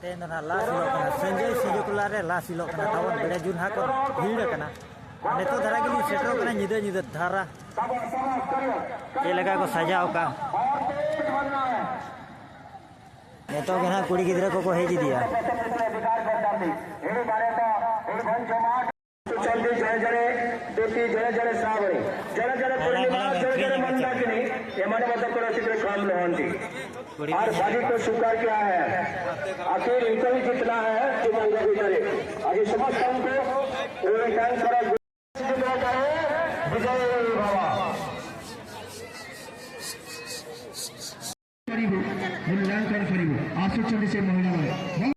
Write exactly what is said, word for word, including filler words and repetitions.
ᱛᱮᱦᱮᱧ ᱫᱚ ᱱᱟᱦᱟᱜ ᱞᱟᱥ ᱦᱤᱞᱳᱜ ᱠᱟᱱᱟ, ᱥᱟᱹᱧᱡᱟᱹᱭ ᱥᱤᱸᱡᱳ ᱴᱚᱞᱟ ᱨᱮ ᱞᱟᱥ ᱦᱤᱞᱳᱜ ᱠᱟᱱᱟ ᱛᱟᱵᱚᱱ᱾ ᱵᱮᱲᱟ ᱡᱩᱱ ᱦᱟᱸᱜ ᱠᱚ ᱵᱷᱤᱲ ᱟᱠᱟᱱᱟ᱾ ᱱᱤᱛᱚᱜ ᱫᱷᱟᱨᱟ ᱜᱮᱞᱤᱧ ᱥᱮᱴᱮᱨ ᱠᱟᱱᱟ, ᱧᱤᱫᱟᱹ ᱧᱤᱫᱟᱹ ᱫᱷᱟᱨᱟ᱾ ᱪᱮᱫ ᱞᱮᱠᱟ ᱠᱚ ᱥᱟᱡᱟᱣ ᱟᱠᱟᱫ᱾ ᱱᱤᱛᱚᱜ ᱜᱮ ᱱᱟᱦᱟᱜ ᱠᱩᱲᱤ ᱜᱤᱫᱽᱨᱟᱹ ᱠᱚᱠᱚ ᱦᱮᱡ ᱤᱫᱤᱜᱼᱟ᱾ ଜଣେ ଜଣେ ଜ୍ୟୋତି, ଜଣେ ଜଣେ ଶ୍ରାବଣୀ, ଜଣେ ଜଣେ ପୂର୍ଣ୍ଣିମା, ଜଣେ ଜଣେ ମନ୍ଦାକିନୀ, ଏମାନେ ମଧ୍ୟ କୌଣସି କମ୍ ନୁହନ୍ତି। ଆର୍ ବାଜି ତ ସ୍ୱୀକାର କିଆ ହେ। ଆଖିର ଇଣ୍ଟରଭ୍ୟୁ ଜିତନା ହେ। ଆଜି ସମସ୍ତଙ୍କୁ ଏଇ ଡ୍ୟାନ୍ସର ବିଜୟ ଭବ। କରିବୁ, ମୂଲ୍ୟାଙ୍କନ କରିବୁ। ଆସୁଛନ୍ତି ସେ ମହିଳାମାନେ।